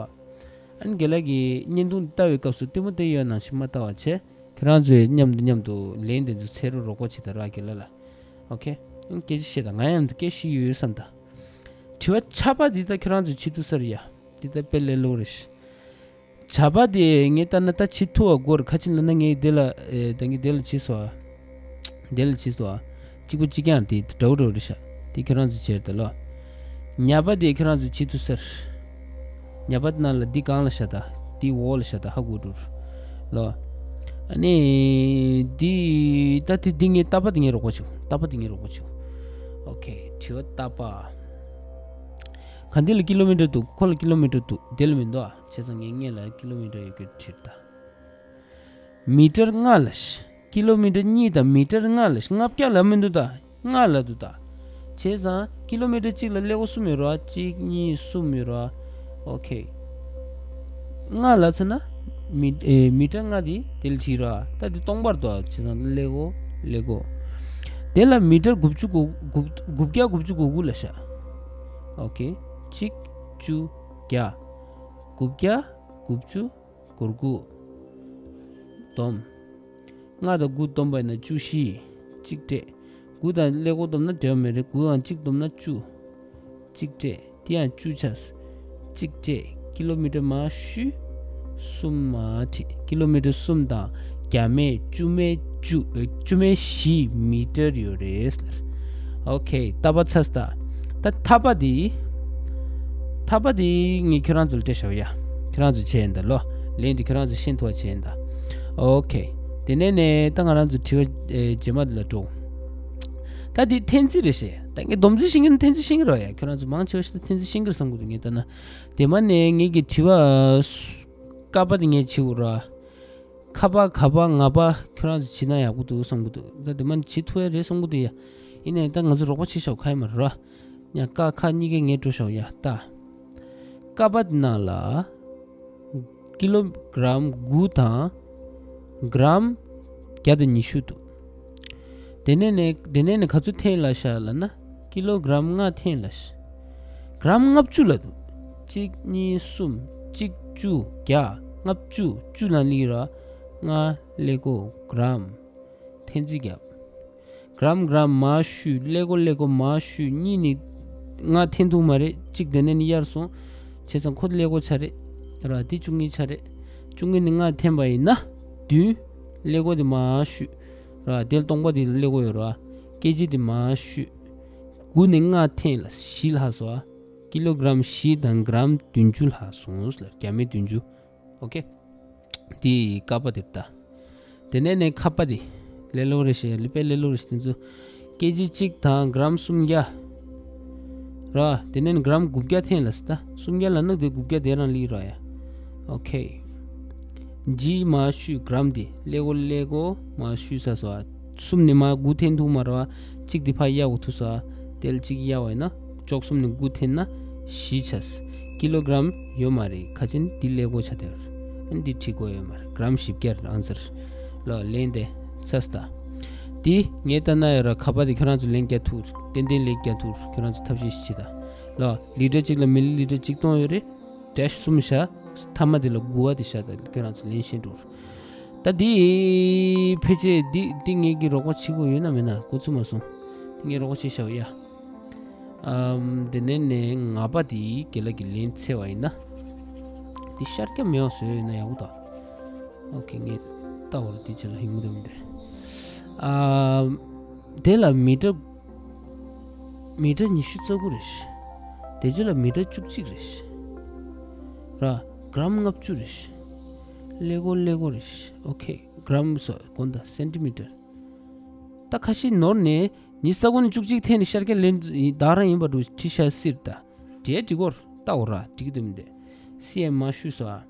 ཨ་ནི་རྒན་ལགས་ཀྱིས་བརྙན་ཐུང་འདི་ལྟ་བའི་སྐབས་སུ་ལྟད་མོ་བལྟས་ཡོད་ནང་བཞིན་མ་ལྟ་བ་བྱས། ཁྱེད་རང་ཚོའི་མཉམ་དུ་མཉམ་དུ་ལན་དེ་ཚོ་འཚོལ་རོགས་རོགས་པ་བྱེད་དང་ར་རྒན་ལགས་ལ། ཨོ་ཁེ། ཨ་ནི་སྐད་ཆ་བཤད་དང་། ང་མཉམ་དུ་སྐད་ཆ་བཤད་ཀྱི་ཡོད་བསམ་དང་། དྲི་བ་ཆ་པ་འདི་ད་ཁྱེད་རང་ཚོས་བྱེད་ཐུབ་ས་རེད་ཡ། འདི་ད་དཔེ་ལས་སླ་པོ་རེད་ཤག་བྱ་བ་དེ་ངས་ལྟ་ན་ད་བྱེད་ཐུབ་པ་དགོས་རེད། ག་ཅི་ལབ་ན་ངས་དེ་ལ་ཨེ་ད་ངས་དེ་ལ་བྱས་སོང་ཨ། དེ་ལ་བྱས་སོང་ཨ། གཅིག་པ་གཅིག་རྐྱང་དེ་འདྲ་བོ་འདྲ་བོ་རེད་ཤག་དེ་ཁྱོད་རང་ཚོ་བྱས་རེད་ད་ལོ། ཉ་པ་དེ་ཁྱོད་རང་ཚོ་བྱེད་ཐུབ་ས་རེད། ཉ་པ་དེ་ནང་ལ་འདི་སྒང་ལ་བཞག་ད། འདི་འོག་ལ་བཞག་ད། ཧ་གོ་འགྲོ་ལོ། ཨ་ནི་འདི་ད་དེ་འདི་ངས་རྟག་པ་དེ་ངས་རོགས་པ་བྱེད། རྟག་པ་དེ་ངས་རོགས་པ་བྱེད། ཨོ་ཁེ། དྲི་བ་རྟག་པ། ག་འདི་ལ་ཀི་ལོ་མི་ཊར་འདུག་ཁོ་ལ་ཀི་ལོ་མི་ཊར་འདུག་དེ་ལ་མི་འདུག་ཨ། བྱས་ཙང་ངས་སྔོན་ལ་ཀི་ལོ་མི་ཊར་ཡོད་རྒྱུ་བྲིས་ད། མི་ཊར་ལྔ་ལ་ཤི། ཀི་ལོ་མི་ཊར་གཉིས་དང་མི་ཊར་ལྔ་ལ་ཤི། ལྔ་བརྒྱ་ལ་མི་འདུག་ད། ལྔ་ལ་འདུག་ད། བྱས་ཙང་ཀི་ལོ་མི་ཊར་གཅིག་ལ་ཀླད་ཀོར་གསུམ་ཡོད་རེད་བ། གཅིག་གཉིས་གསུམ་ཡོད་རེད་བ། ཨོ་ཁེ། ལྔ་ལབ་ཚར་ན་མི་ཨེ་མི་ཊར་ལྔ་དེ་དེ་ལ་བྲིས་རེད་བ། ད་དེ་སྟོང་པར་འདུག་བ། བྱས་ཙང་ཀླད་ཀོར་ཀླད་ཀོར། དེ་ལ་མི་ཊར་དགུ་བཅུ་གོ་དགུ་དགུ་བརྒྱ་དགུ་བཅུ་གོ་དགུ་ལ་ཤི། ཨོ་ཁེ། གཅིག་བཅུ་བརྒྱ། དགུ་བརྒྱ་དགུ་བཅུ་གོ་དགུ། བསྡོམས། ལྔ་དང་དགུ་བསྡོམས་པ་ཡིན་ན་བཅུ་བཞི། གཅིག་སྤྲད། དགུ་དང་ཀླད་ཀོར་བསྡོམས་ན་འབྲེལ་བ་མེད་རེད། དགུ་དང་གཅིག་བསྡོམས་ན་བཅུ། གཅིག་སྤྲད། དེ་ཡང་བཅུ་ཆགས། གཅིག་སྤྲད། ཀི་ལོ་མི་ཊར་མར་བཤུས། གསུམ་མར་ཁྲིད། ཀི་ལོ་མི་ཊར་གསུམ་དང་བརྒྱ་མེད་བཅུ་མེད་བཅུ་ཨེ་བཅུ་མེད་བཞི་མི་ཊར་ཡོད་རེད་ཟེར། ཨོ་ཁེ། རྟག་པ་ཚར་སོང་ད། ད་ཐ་པ་དེ། ཐ་པ་དེ་ངས་ཁྱོད་རང་ཚོ་ལ་སྤྲད་བཞག་ཡ། ཁྱོད་རང་ཚོ་བྱས་ཡིན་ད་ལོ། ལན་དེ་ཁྱོད་རང་ཚོ་ཤེས་ཐུབ་པ་བྱས་ཡིན་ད། ཨོ་ཁེ། དེ་ནས་ནས་ད་ང་རང་ཚོ་དྲི་བ་ཨེ་རྗེས་མ་དེ་ལ་འགྲོ། ད་དེ་འཐེན་རྩིས་རེད་ཤག་ད་ངས་སྡོམ་རྩིས་ཤེས་ཀྱི་ན་འཐེན་རྩིས་ཤེས་ཀྱི་རེད་ཡ། ཁྱོད་རང་ཚོ་མང་ཆེ་བ་ཞིག་ལ་འཐེན་རྩིས་ཤེས་ཀྱི་རེད་བསམ་གྱི་འདུག་ངས་ལྟ་ན། དེ་མ་ནས་ངེད་ཀྱི་དྲི་བ་ཀ་པ་དེ་ངས་བྱེད་དགོས་ར། ཁ་པ་ག་པ་ང་པ་ཁྱོད་རང་ཚོ་བྱེད་ན་ཡག་པོ་འདུག་བསམ་གྱི་འདུག་ད་དེ་མ་ནས་བྱེད་ཐུབ་ཡ་རེད་བསམ་གྱི་འདུག་ཡ། ཡིན་ནའི་ད་ང་ཚོ་རོགས་པ་བྱེད་ཤོག་ཁ་ཡ་མ་ར། ཡ་ཀ་ཁ་གཉིས་ཀ་ངས་འགྲོ་ཤོག་ཡ་ད། ཀ་པ་དེ་ནང་ལ་ཀི་ལོ་གྲམ་དགུ་དང་གྲམ་བརྒྱ་དང་ཉི་ཤུ་འདུག་དེ་ནས་ནས་དེ་ནས་ནས་ག་ཚོད་འཐེན་ལ་ཤག་ལབ་ན། ཀི་ལོ་གྲམ་ལྔ་འཐེན་ལ་ཤག་གྲམ་ལྔ་བཅུ་ལ་འདུག་གཅིག་གཉིས་གསུམ། གཅིག་བཅུ་བརྒྱ། ལྔ་བཅུ། བཅུ་ལ་ལི་ར། ལྔ་ཀླད་ཀོར་གྲམ། འཐེན་རྩིས་བརྒྱབ། གྲམ་གྲམ་མར་བཤུས། ཀླད་ཀོར་ཀླད་ཀོར་མར་བཤུས། གཉིས་ནི་ལྔ་འཐེན་ཐུབ་མ་རེད། གཅིག་དེ་ནས་ནི་གཡར་སོང་། བྱས་ཙང་ཁོ་ཀླད་ཀོར་ཆགས་རེད། ར་འདི་བཅུ་གཉིས་ཆགས་རེད། བཅུ་གཉིས་ནི་ལྔ་འཐེན་པ་ཡིན་ན་བདུན། ཀླད་ཀོར་དེ་མར་བཤུས། ར་དེ་ལ་སྟོང་པ་དེ་ལ་ཀླད་ཀོར་ཡོད་ར། སྐད་ཅིག་དེ་མར་བཤུས། དགུ་ནི་ལྔ་འཐེན་ལ་བཞི་ལྷག་སོང་ཨ། ཀི་ལོ་གྲམ་བཞི་དང་གྲམ་བདུན་ཅུ་ལྷག་སོང་ལ། བརྒྱ་མེད་བདུན་ཅུ། ཨོ་ཁེ། དེ་ཀ་པ་དེ་ལྟ། དེ་ནས་ནས་ཁ་པ་དེ། ལེ་ལོ་རེ་ཞེས་ལི་པེ་ལེ་ལོ་རེ་ཞེས་དེ་ཚོ། ཀེ་ཇི་གཅིག་དང་གྲམ་སུམ་བརྒྱ། ར། དེ་ནས་ནས་གྲམ་དགུ་བརྒྱ་འཐེན་ལ་སི་ད། སུམ་བརྒྱ་ལ་ནུ་དེ་དགུ་བརྒྱ་དེ་རང་ལི་ར་ཡ། ཨོ་ཁེ། ཇི་མར་བཤུས་གྲམ་དེ་ཀླད་ཀོར་ཀླད་ཀོར་མར་བཤུས་ས་སོ་ཨ། གསུམ་ནས་མར་དགུ་འཐེན་ཐུབ་མ་ར་བ། གཅིག་དེ་ཕར་གཡར་འོ་ཐུབ་སོ་ཨ། དེ་ལ་གཅིག་གཡར་བ་ཡིན་ན། བཅུ་གསུམ་ནས་དགུ་འཐེན་ན་བཞི་ཆགས། ཀི་ལོ་གྲམ་ཡོད་མ་རེད། ཁ་ཅན་འདི་ཀླད་ཀོར་ཆགས་བསྡད་ཡོད་རེད། འདི་བྲིས་དགོས་ཡོད་མ་རེད། གྲམ་བཞི་བརྒྱ་རེད་ཨན་སར། ལོ་ལན་དེ་ཚ་སི་ད། འདི་ངས་ལྟ་ན་ཡོད་ར། ཁ་པ་དེ་ཁྱོད་རང་ཚོ་ལན་རྒྱག་ཐུབ། ཏན་ཏན་ལན་རྒྱག་ཐུབ། ཁྱོད་རང་ཚོ་ཐབས་ཤེས་ཤིག་བྱེད་ད། ལོ་ལི་ཊར་གཅིག་ལ་མི་ལི་ལི་ཊར་གཅིག་སྟོང་ཡོད་རེད། ཌེཤ་གསུམ་བཞག་ཐ་མ་དེ་ལ་དགུ་བ་དེ་བཞག་ད། ཁྱོད་རང་ཚོ་ལན་ཤེས་འགྲོ། ད་འདི་ཕལ་ཆེར་འདི་འདི་ངེད་ཀྱི་རོགས་པ་བྱེད་དགོས་ཡོད་ན་མེད་ན་གོ་ཚུགས་མ་སོང་། འདི་ངས་རོགས་པ་བྱེད་བཞག་ཡ། ཨམ། དེ་ནས་ནས་ང་པ་དེ་རྒན་ལགས་ཀྱི་ལན་འཚོལ་བ་ཡིན་ན། འདི་ཤར་སྐྱ་མེད་པ་བཟོས་ཡོད་ན་ཡག་པོ་འདུག་ཨོ་ཁེ། ངས་ལྟ་བར་འདི་བྱེད་ལ་ཧིང་མི་འདུག་མི་འདུག་ཨམ། དེ་ལ་མི་ཊར་མི་ཊར་ཉི་ཤུ་རྩ་དགུ་རེད། དེ་ཚོ་ལ་མི་ཊར་བཅུ་གཅིག་རེད། ར། གྲམ་ལྔ་བཅུ་རེད། ཀླད་ཀོར་ཀླད་ཀོར་རེད། ཨོ་ཁེ། གྲམ་སོ་དགོངས་དག་སེན་ཊི་མི་ཊར། ད་ཁ་ཤས་ནོར་ནས་ཉི་ཤུ་རྩ་དགུ་ནས་བཅུ་གཅིག་འཐེན་ནས་ཤར་སྐྱ་ལན་བདག་རང་ཡིན་པ་འདྲ་བོ་བྲིས་ཤག་སི་རེད་ད། འབྲས་འགྲིག་གོ་ར། ལྟ་འོ་ར་འགྲིག་གི་འདུག་མི་འདུག་སི་ཨེམ་མར་བཤུས་སོ་ཨ།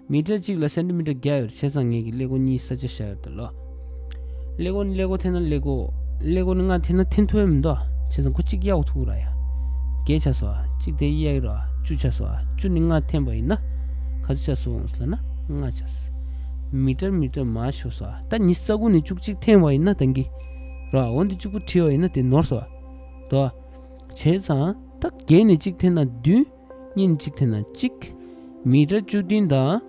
མི་ཊར་གཅིག་ལ་སེན་ཊི་མི་ཊར་བརྒྱ་ཡོད་རེད། བྱས་ཙང་ངེད་ཀྱིས་ཀླད་ཀོར་གཉིས་ས་ཆ་བཞག་ཡོད་རེད་ད་ལོ། ཀླད་ཀོར་ནི་ཀླད་ཀོར་འཐེན་ན་ཀླད་ཀོར། ཀླད་ཀོར་ནི་ལྔ་འཐེན་ན་འཐེན་ཐུབ་ཡ་མི་འདུག་ཨ། བྱས་ཙང་ཁོ་གཅིག་གཡར་འོ་ཐུག་ར་ཡ། བརྒྱད་ཆགས་སོ་ཨ། གཅིག་དེ་གཡར་ར་བཅུ་ཆགས་སོ་ཨ། བཅུ་ནི་ལྔ་འཐེན་པ་ཡིན་ན་ག་ཚོད་ཆགས་སོང་ལབ་ན་ལྔ་ཆགས། མི་ཊར་མི་ཊར་མར་ཤོར་སོ་ཨ། ད་ཉི་ཤུ་རྩ་དགུ་ནས་བཅུ་གཅིག་འཐེན་པ་ཡིན་ན་ད་གི་ར། འོ་འདི་གཅིག་པུ་བྲིས་པ་ཡིན་ན་དེ་ནོར་སོ་ཨ། དོ། བྱས་ཙང་ ད་བརྒྱད་ནས་གཅིག་འཐེན་ན་བདུན། གཉིས་ནས་གཅིག་འཐེན་ན་གཅིག་མི་ཊར་བཅུ་བདུན་དང་།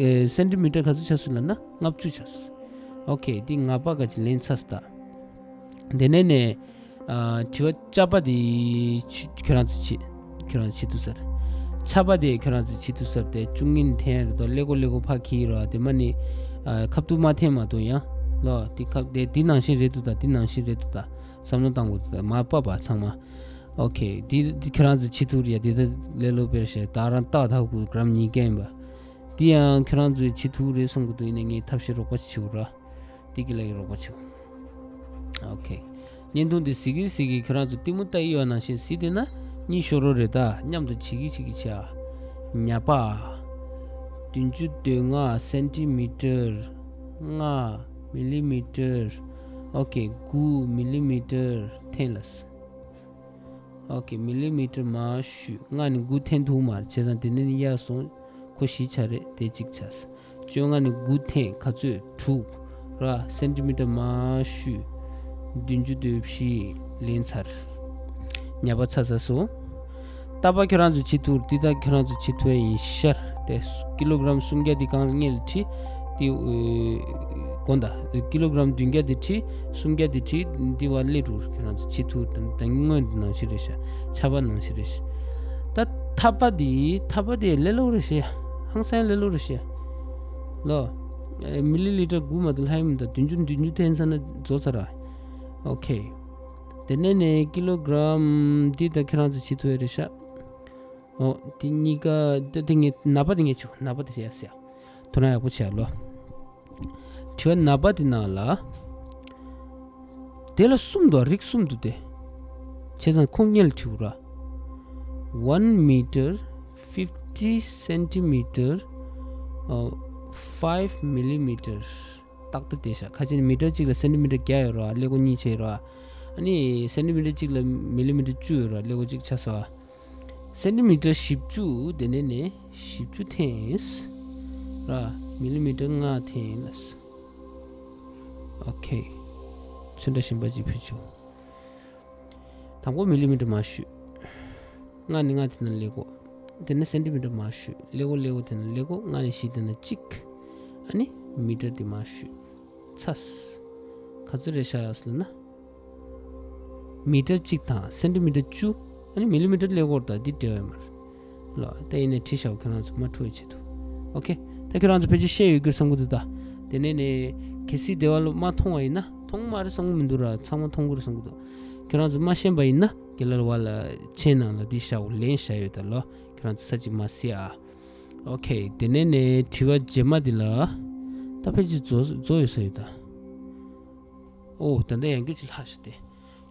ཨེ། སེན་ཊི་མི་ཊར་ག་ཚོད་ཆགས་སོང་ལབ་ན་ལྔ་བཅུ་ཆགས་སོང་། ཨོ་ཁེ། འདི་ལྔ་པ་ག་ཅིག་ལེན་ཚར་སོང་ད། དེ་ནས་ནས། ཨ། དྲི་བ་ཅ་པ་དེ་ཁྱོད་རང་ཚོ་བྱེད། ཁྱོད་རང་ཚོ་བྱེད་ཐུབ་ས་རེད། ཆ་པ་དེ་ཁྱོད་རང་ཚོ་བྱེད་ཐུབ་ས་རེད། དེ་བཅུ་གཉིས་འཐེན་རེད་དོ། ཀླད་ཀོར་ཀླད་ཀོར་ཕར་འཁྱེར་རོགས། དེ་མ་ནི། ཨ། ཁ་ཐུག་མ་འཐེན་མ་གཏོགས་ཡང་། ལོ། དེ་ཁ་དེ་འདི་ནང་བཞིན་རེད་འདུག་ད། འདི་ནང་བཞིན་རེད་འདུག་ད། བསམ་བློ་བཏང་དགོས་འདུག་ད། མར་ཕབ་པ་ཚང་མ། ཨོ་ཁེ། འདི་འདི་ཁྱོད་རང་ཚོ་བྱེད་ཐུབ་རེད་ཡ། འདི་ད་ལས་སླ་པོ་རེད་ཤག་ད་རང་ཏག་ཏག་གུ་གྲམ་ཉིས་བརྒྱ་ཡིན་པ། འདི་ཡང་ཁྱོད་རང་ཚོས་བྱེད་ཐུབ་རེད་བསམ་གི་འདུག་ཡིན་ནའི་ངས་ཐབས་ཤེས་རོགས་པ་བྱེད་ར། འདི་གི་ལ་ཡི་རོགས་པ་བྱེད། ཨོ་ཁེ། བརྙན་ཐུང་འདི་གཟིགས་གི་གཟིགས་གི་ཁྱོད་རང་ཚོ་གཏི་མུག་ལྟ་ཡི་ཡོད་ནང་བཞིན་གཟིགས་བསྡད་ན་གཉིད་ཤོར་རོགས་རེད། ད་མཉམ་དུ་བྱེད་གི་བྱེད་གི་བྱེད་ཨ། ཉ་པ། བདུན་ཅུ་དོན་ལྔ་སེན་ཊི་མི་ཊར། ལྔ་མི་ལི་མི་ཊར། ཨོ་ཁེ། དགུ་མི་ལི་མི་ཊར་འཐེན་ལ། ཨོ་ཁེ། མི་ལི་མི་ཊར་མར་བཤུས། ལྔ་ནས་དགུ་འཐེན་ཐུབ་མ་རེད། བྱས་ཙང་དེ་ནས་ནི་གཡར་སོང་། ཁོ་བཞི་ཆགས་རེད། དེ་གཅིག་ཆགས། བཅོ་ལྔ་ནས་དགུ་འཐེན་ག་ཚོད། དྲུག་ར། སེན་ཊི་མི་ཊར་མར་བཤུས། བདུན་ཅུ་དོན་བཞི་ལེན་ཚར། ཉ་པ་ཚར་ཚར་སོང་། ཏ་པ་ཁྱོད་རང་ཚོས་བྱེད་ཐུབ། འདི་ད་ཁྱོད་རང་ཚོས་བྱེད་ཐུབ་ཡ་ཡིན་ཤག་དེ་ཀི་ལོ་གྲམ་སུམ་བརྒྱ་དེ་གང་སྔོན་ལ་ཁྲིད། དེ་དགོངས་དག་ཀི་ལོ་གྲམ་བདུན་བརྒྱ་དེ་ཁྲིད། སུམ་བརྒྱ་དེ་ཁྲིད། འདི་བ་སླེབས་འགྲོ། ཁྱོད་རང་ཚོ་བྱེད་ཐུབ། ད་ད་སྔོན་དུ་ནང་བཞིན་རེད་ཤག་ཆ་པ་ནང་བཞིན་རེད་ཤག་ད་ཐ་པ་དེ། ཐ་པ་དེ་ལས་སླ་པོ་རེད་ཤག་ཧང་སང་ལས་སླ་པོ་རེད་ཤག་ལོ། ཨེ། མི་ལི་ལི་ཊར་དགུ་མ་གཏོགས་ལྷག་ཡོད་མི་འདུག་བདུན་ཅུ་བདུན་ཅུ་འཐེན་ཚར་ན་རྫོགས་ཚར་ར། ཨོ་ཁེ། དེ་ནས་ནས་ཀི་ལོ་གྲམ་འདི་ད་ཁྱོད་རང་ཚོ་བྱེད་ཐུབ་ཡ་རེད་ཤག་ཨོ། དེ་གཉིས་ཀ་དེ་དེ་ངས་ནག་པ་དེ་ངས་བྱུག་ནག་པ་དེ་ཟེར་ཡ་ཟེར་ཡ། དོ་སྣང་ཡག་པོ་བྱས་ལོ། དྲི་བ་ནག་པ་དེ་ནང་ལ། དེ་ལ་གསུམ་འདུག་རིགས་གསུམ་འདུག་སྟེ། བྱས་ཙང་ཁོང་སྔོན་ལ་བྲིས་ར། One meter, fifty centimeter, uh, five millimeter. ཏག་ཏག་བསྡད་ཤག་ཁ་ཅིག་ནི་མི་ཊར་གཅིག་ལ་སེན་ཊི་མི་ཊར་བརྒྱ་ཡོད་ར། ཀླད་ཀོར་གཉིས་བྱས་ར། ཨ་ནི་སེན་ཊི་མི་ཊར་གཅིག་ལ་མི་ལི་མི་ཊར་བཅུ་ཡོད་ར། ཀླད་ཀོར་གཅིག་ཆགས་སོང་། སེན་ཊི་མི་ཊར་བཞི་བཅུ། དེ་ནས་ནས་བཞི་བཅུ་འཐེན་ར། མི་ལི་མི་ཊར་ལྔ་འཐེན་ལ། ཨོ་ཁེ། ཚོན་ཁྲ་གཞན་པ་ཅིག་ཕུལ་བྱུང་། དང་པོ་མི་ལི་མི་ཊར་མར་བཤུས། ལྔ་ནས་ལྔ་འཐེན་ན་ཀླད་ཀོར། དེ་ནས་སེན་ཊི་མི་ཊར་མར་བཤུས། ཀླད་ཀོར་ཀླད་ཀོར་འཐེན་ན་ཀླད་ཀོར། ལྔ་ནས་བཞི་འཐེན་ན་གཅིག་ཨ་ནི་མི་ཊར་དེ་མར་བཤུས། ཚར། ག་ཚོད་རེད་ཤག་ཟེར་ན། མི་ཊར་གཅིག་དང་སེན་ཊི་མི་ཊར་བཅུ། ཨ་ནི་མི་ལི་མི་ཊར་ཀླད་ཀོར་དང་འདི་འབྲེལ་བ་ཡོད་མ་རེད། ལོ། ད་ཡིན་ནའི་བྲིས་བཞག་ཁྱོད་རང་ཚོ་མ་འཁྲུག་ཡ་ཆེད་དུ། ཨོ་ཁེ། ད་ཁྱོད་རང་ཚོ་ཕལ་ཆེར་ཤེས་ཡོད་རྒྱུ་རེད་བསམ་གྱི་འདུག་ད། དེ་ནས་ནས་གལ་སྲིད་དེ་བ་ལོ་མ་མཐོང་བ་ཡིན་ན། མཐོང་མ་རེད་བསམ་གྱི་མི་འདུག་ར། ཚང་མ་མཐོང་གི་རེད་བསམ་གྱི་འདུག་ཁྱོད་རང་ཚོ་མ་ཤེས་པ་ཡིན་ན་རྒན་ལགས་བ་ལ་མཆན་ནང་ལ་འདི་བཞག་ལན་བཞག་ཡོད་ད་ལོ། ཁྱོད་རང་ཚོ་ས་གཅིག་མ་གཟིགས་ཨ། ཨོ་ཁེ། དེ་ནས་ནས་དྲི་བ་རྗེས་མ་འདི་ལ། ད་ཕལ་ཆེར་རྫོགས་རྫོགས་ཡོད་ས་ཡོད་ད། ཨོ། ད་ལྟ་ཡང་བསྐྱར་ཅིག་ལྷག་ཤག་སྟེ།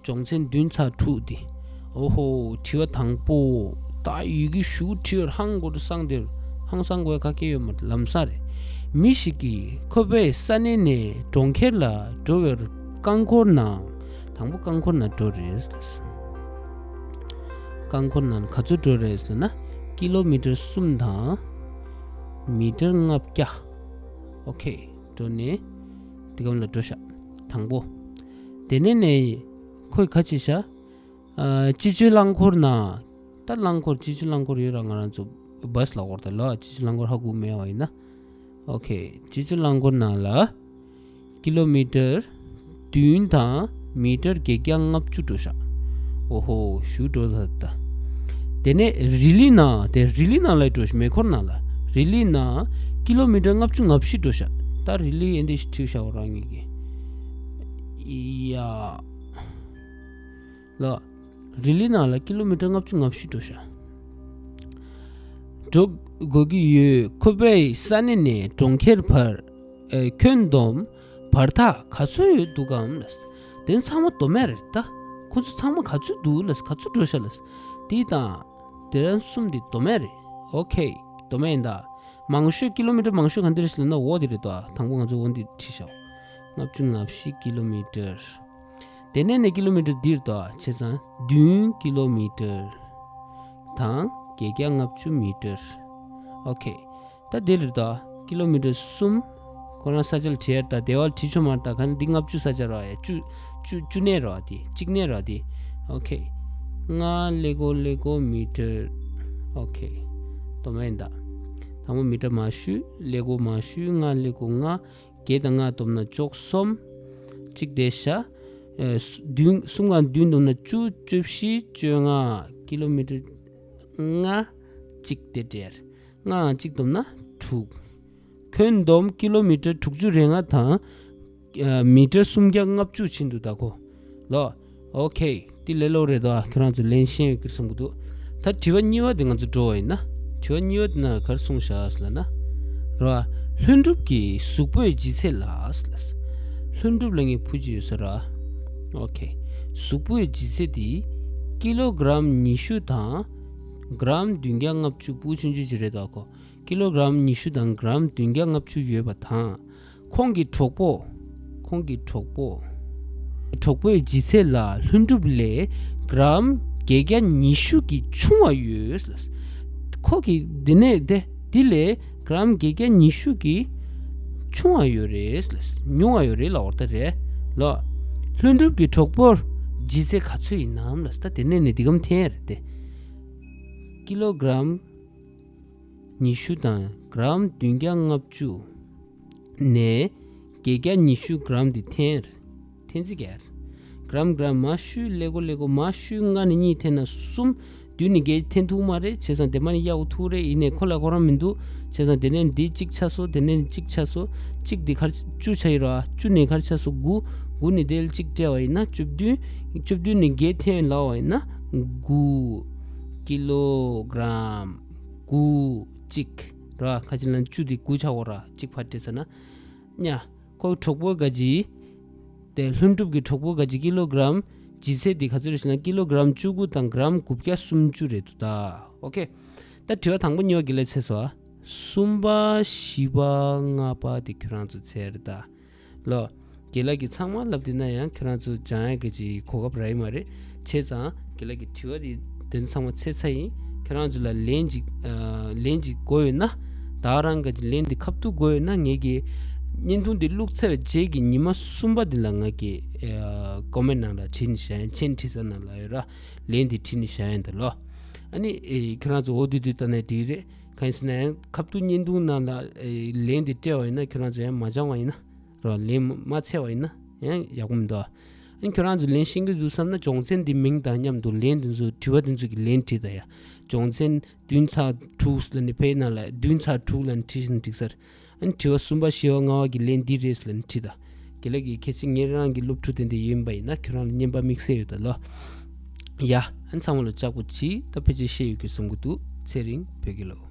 སྦྱོང་ཚན་བདུན་ཚེག་དྲུག་འདི། ཨོ་ཧོ། དྲི་བ་དང་པོ། ད་ཡི་གེ་ཞུ་དྲི་བར་ཧང་གོ་དུ་སང་དེར་ཧང་སང་གོ་ཡ་ག་གེ་ཡོད་མ་ལམ་སང་རེད། མི་ཞིག་གིས་ཁོ་པའི་ས་གནས་ནས་གྲོང་ཁྱེར་ལ་འགྲོ་བའི་རྐང་འཁོར་ནང་། དང་པོ་རྐང་འཁོར་ནང་འགྲོ་རེད། རྐང་འཁོར་ནང་ག་ཚོད་འགྲོ་རེད་ཟེར་ན། ཀི་ལོ་མི་ཊར་གསུམ་དང་། མི་ཊར་ལྔ་བརྒྱ། ཨོ་ཁེ། འགྲོ་ནས། འདི་གམ་ལ་འགྲོ་ཤག་དང་པོ། དེ་ནས་ནས། ཁོས་ག་བྱས་ཤག་ཨ། སྤྱི་སྤྱོད་རླངས་འཁོར་ནང་། ད་རླངས་འཁོར་སྤྱི་སྤྱོད་རླངས་འཁོར་ཡོད་ར། ང་རང་ཚོ་བྷ་སི་ལ་འོར་ད་ལ་སྤྱི་སྤྱོད་རླངས་འཁོར་ཧ་གོ་མེད་པ་ཡིན་ན། ཨོ་ཁེ། སྤྱི་སྤྱོད་རླངས་འཁོར་ནང་ལ། ཀི་ལོ་མི་ཊར་བདུན་དང་མི་ཊར་བརྒྱད་བརྒྱ་ལྔ་བཅུ་འགྲོ་ཤག་ཨོ་ཧོ། ཞུ་འགྲོ་ད་ད། དེ་ནས་རི་ལི་ནང་། དེ་རི་ལི་ནང་ལ་འགྲོ་ཤག་མེ་འཁོར་ནང་ལ། རི་ལི་ནང་ཀི་ལོ་མི་ཊར་ལྔ་བཅུ་ང་བཞི་འགྲོ་ཤག་ད་རི་ལི་ཨེ་འདི་ཞིག་བྲིས་ཤག་འོ་རང་ཉིད་ཀྱིས། ཡ། ལ། རི་ལི་ནང་ལ་ཀི་ལོ་མི་ཊར་ལྔ་བཅུ་ང་བཞི་འགྲོ་ཤག་འགྲོ་དགོས་ཀྱི་ཡོད། ཁོ་པའི་ས་གནས་ནས་གྲོང་ཁྱེར་བར། ཨེ། ཁྱོན་བསྡོམས་བར་ཐག་ག་ཚོད་ཡོད་འདུག་གམ་ལབ། དེ་ཚང་མ་མདོ་སྨད་རེད་ད། ཁོ་ཚོ་ཚང་མ་ག་ཚོད་འདུག་ལབ། ག་ཚོད་འགྲོ་ཤག་ལབ། དེ་དང་། དེ་རང་གསུམ་དེ་མདོ་སྨད་རེད། ཨོ་ཁེ། མདོ་སྨད་ཡིན་ད། མང་ཤོས་ཀི་ལོ་མི་ཊར་མང་ཤོས་ག་འདི་རེད་ཟེར་ན་འོ་དེ་རེད་ད། དང་པོ་ང་ཚོ་འོ་འདི་བྲིས་ཤག་ལྔ་བཅུ་ང་བཞི་ཀི་ལོ་མི་ཊར། དེ་ནས་ནས་ཀི་ལོ་མི་ཊར་འདིར་དོ། བྱས་ཙང་བདུན་ཀི་ལོ་མི་ཊར་དང་བརྒྱད་བརྒྱ་ལྔ་བཅུ་མི་ཊར། ཨོ་ཁེ། ད་འདིར་དོ། ཀི་ལོ་མི་ཊར་གསུམ། ཁོ་རང་ས་ཆ་ལ་བྲིས་ཡར་ད་དེ་བ་ལ་བྲིས་ཆོག་མ་རེད་ད། ག་ནི་འདི་ལྔ་བཅུ་ས་ཆ་ར་ཡ། བཅུ་བཅུ་བཅུ་གནས་ར་དེ་གཅིག་གནས་ར་དེ། ཨོ་ཁེ། ལྔ་ཀླད་ཀོར་ཀླད་ཀོར་མི་ཊར། ཨོ་ཁེ། སྡོམ་ཡིན་ད། དང་པོ་མི་ཊར་མར་བཤུས། ཀླད་ཀོར་མར་བཤུས། ལྔ་ཀླད་ཀོར་ལྔ། བརྒྱད་དང་ལྔ་བསྡོམས་ན་བཅུ་གསུམ། གཅིག་དེ་བཞག་ཨེ། བདུན། གསུམ་གང་བདུན་བསྡོམས་ན་བཅུ། བཅུ་བཞི། བཅོ་ལྔ། ཀི་ལོ་མི་ཊར་ལྔ་གཅིག་དེ་སྤྲད། ལྔའང་གཅིག་བསྡོམས་ན་དྲུག་ཁྱོན་བསྡོམས་ཀི་ལོ་མི་ཊར་དྲུག་ཅུ་རེ་ལྔ་དང་། ཨ། མི་ཊར་སུམ་བརྒྱ་ལྔ་བཅུ་ཕྱིན་འདུག་ད་ཁོ། ལོ། ཨོ་ཁེ། འདི་ལས་སླ་པོ་རེད་དོ། ཁྱོད་རང་ཚོ་ལན་ཤེས་ཡོད་ཀྱི་རེད་བསམ་གྱི་འདུག་ད་དྲི་བ་གཉིས་པ་དེ་ང་ཚོ་འགྲོ་བ་ཡིན་ན། དྲི་བ་གཉིས་པ་དེ་ན་ག་རེ་གསུངས་བཞག་ཟེར་ལབ་ན། རེད་བ། ལྷུན་གྲུབ་ཀྱི་གཟུགས་པོའི་ལྗིད་ཚད་ལ་ཟེར་ལབ། ལྷུན་གྲུབ་ལབ་མཁན་བུ་ཅིག་ཡོད་ས་རེད་བ། ཨོ་ཁེ། གཟུགས་པོའི་ལྗིད་ཚད་དེ་ཀི་ལོ་གྲམ་ཉི་ཤུ་དང་གྲམ་བདུན་བརྒྱ་ལྔ་བཅུ། བུ་ཆུང་ཆུང་ཅིག་རེད་དོ་ཁོ། ཀི་ལོ་གྲམ་ཉི་ཤུ་དང་གྲམ་བདུན་བརྒྱ་ལྔ་བཅུ་ཡོད་པ་དང་། ཁོང་གི་གྲོགས་པོ། ཁོང་གི་གྲོགས་པོ། གྲོགས་པོའི་ལྗིད་ཚད་ལ་ལྷུན་གྲུབ་ལས་གྲམ་བརྒྱད་བརྒྱ་ཉི་ཤུ་གིས་ཆུང་བ་ཡོད། ཁོ་གི་འདི་ནས་དེ་འདི་ལས་གྲམ་བརྒྱད་བརྒྱ་ཉི་ཤུ་གིས་ཆུང་བ་ཡོད་རེད། ཉུང་བ་ཡོད་རེད་ལབ་པ་རེད་ལོ། ལྷུན་གྲུབ་ཀྱི་གྲོགས་པོར་ལྗིད་ཚད་ག་ཚོད་ཡིན་ནམ་ལབ། ད་དེ་ནས་ནི་འདི་གམ་འཐེན་རེད་དེ། ཀི་ལོ་གྲམ་ཉི་ཤུ་དང་གྲམ་བདུན་བརྒྱ་ལྔ་བཅུ་ནས་བརྒྱད་བརྒྱ་ཉི་ཤུ་གྲམ་དེ་འཐེན། འཐེན་རྩིས་རྒྱག་གྲམ་གྲམ་མར་བཤུས། ཀླད་ཀོར་ཀླད་ཀོར་མར་བཤུས། ལྔ་ནས་གཉིས་འཐེན་ན་གསུམ། བདུན་ནས་བརྒྱད་འཐེན་ཐུབ་མ་རེད། བྱས་ཙང་དེ་མ་ནས་གཡར་དགོས་ཐུག་རེད། ཡིན་ནའི་ཁོ་ལ་ཁོ་རང་མི་འདུག་བྱས་ཙང་དེ་ནས་འདི་གཅིག་ཆགས་སོང་། དེ་ནས་གཅིག་ཆགས་སོང་། གཅིག་འདི་ག་རེ་བཅུ་ཆགས་ཡོད་རེད་བ། བཅུ་ནས་ག་རེ་ཆགས་སོང་། དགུ། དགུ་ནས་དེ་ལ་གཅིག་སྤྲད་པ་ཡིན་ན་བཅུ་བདུན། བཅུ་བདུན་ནས་བརྒྱད་འཐེན་ལབ་པ་ཡིན་ན་དགུ། ཀི་ལོ་གྲམ་དགུ་གཅིག་ར། ཁ་ཅིག་ལ་བཅུ་དེ་དགུ་ཆགས་ཡོད་རེད་བ། གཅིག་ཕར་སྤྲད་ཚར་ན། ཉ། ཁོའི་གྲོགས་པོ་ག་ཅི། དེ་ལྷུན་གྲུབ་ཀྱི་གྲོགས་པོ་ག་ཅི་ཀི་ལོ་གྲམ་ལྗིད་ཚད་དེ་ག་ཚོད་རེད་ཟེར་ན། ཀི་ལོ་གྲམ་བཅུ་དགུ་དང་གྲམ་དགུ་བརྒྱ་སུམ་ཅུ་རེད་འདུག་ད། ཨོ་ཁེ། ད་དྲི་བ་དང་པོ་གཉིས་པ་དགེ་ལགས་ཚར་སོང་ཨ། གསུམ་པ་བཞི་པ་ལྔ་པ་དེ་ཁྱོད་རང་ཚོ་ཚར་རེད་ད། ལོ། དགེ་ལགས་ཀྱིས་ཚང་མ་ལབ་བསྡད་ན་ཡང་ཁྱོད་རང་ཚོ་སྦྱང་ཡག་གི་ཅིག་གོ་སྐབས་རག་གི་མ་རེད། བྱས་ཙང་དགེ་ལགས་ཀྱི་དྲི་བ་དེ་དེ་ཚོ་ཚང་མ་ཚར་ཚར་ཡིན། ཁྱོད་རང་ཚོ་ལ་ལན་ཅིག་ཨ། ལན་ཅིག་དགོས་ཡོད་ན། ད་རང་གི་ལན་དེ་ཁ་ཐུག་དགོས་ཡོད་ན། ངེད་ཀྱི་བརྙན་ཐུང་དེ་བླུགས་ཚར་བའི་རྗེས་ཀྱི་ཉི་མ་གསུམ་པ་དེ་ལ་ང་གི་ཨ། ཀོ་མེན་ནང་ལ་བྲིས་ནས་བཞག་ཡིན། མཆན་བྲིས་ས་ནང་ལ་ཡོད་ར། ལན་དེ་བྲིས་ནས་བཞག་ཡིན་ད་ལོ། ཨ་ནི་ཨེ། ཁྱོད་རང་ཚོ་འོ་དུས་དུས་ལྟ་ནས་འགྲིག་རེད། གང་ཡིན་ཟེར་ན་ཡང་ཁ་ཐུག་བརྙན་ཐུང་ནང་ལ་ཨེ། ལན་དེ་སྤྲད་པ་ཡིན་ན། ཁྱོད་རང་ཚོ་ཡང་མ་སྦྱང་བ་ཡིན་ན། རོ། ལན་མ་མ་འཚོལ་བ་ཡིན་ན་ཡང་ཡག་པོ་མི་འདུག་ཨ་ནི་ཁྱོད་རང་ཚོ་ལན་ཤེས་ཀྱི་འདུག་བསམ་ན་སྦྱོང་ཚན་འདི་མིང་དང་མཉམ་དུ་ལན་འདི་ཚོ། དྲི་བ་འདི་ཚོ་གི་ལན་བྲིས་དང་ཡ། སྦྱོང་ཚན་བདུན་ཚེག་དྲུག་ལབ་ནས་ཕའི་ནང་ལ་བདུན་ཚེག་དྲུག་ལབ་ནས་བྲིས་ནས་འགྲིག་ས་རེད། ཨ་ནི་དྲི་བ་གསུམ་པ་བཞི་པ་ལྔ་པ་གི་ལན་འདི་རེད་ལབ་ནས་བྲིས་དང་། དགེ་ལགས་ཀྱིས་གལ་སྲིད་ངེད་རང་གི་སློབ་ཕྲུག་དེ་འདྲ་ཡིན་པ་ཡིན་ན་ཁྱོད་རང་ལ་རྔན་པ་དམིགས་བསལ་ཡོད་ད་ལོ། ཡ། ཨ་ནི་ཚང་མ་ལ་ལྕགས་པོ་གྱིས། ད་ཕལ་ཆེར་ཤེས་ཡོད་ཀྱི་བསམ་གྱི་འདུག་ཚེ་རིང་བོད་ཀྱི་ལོ།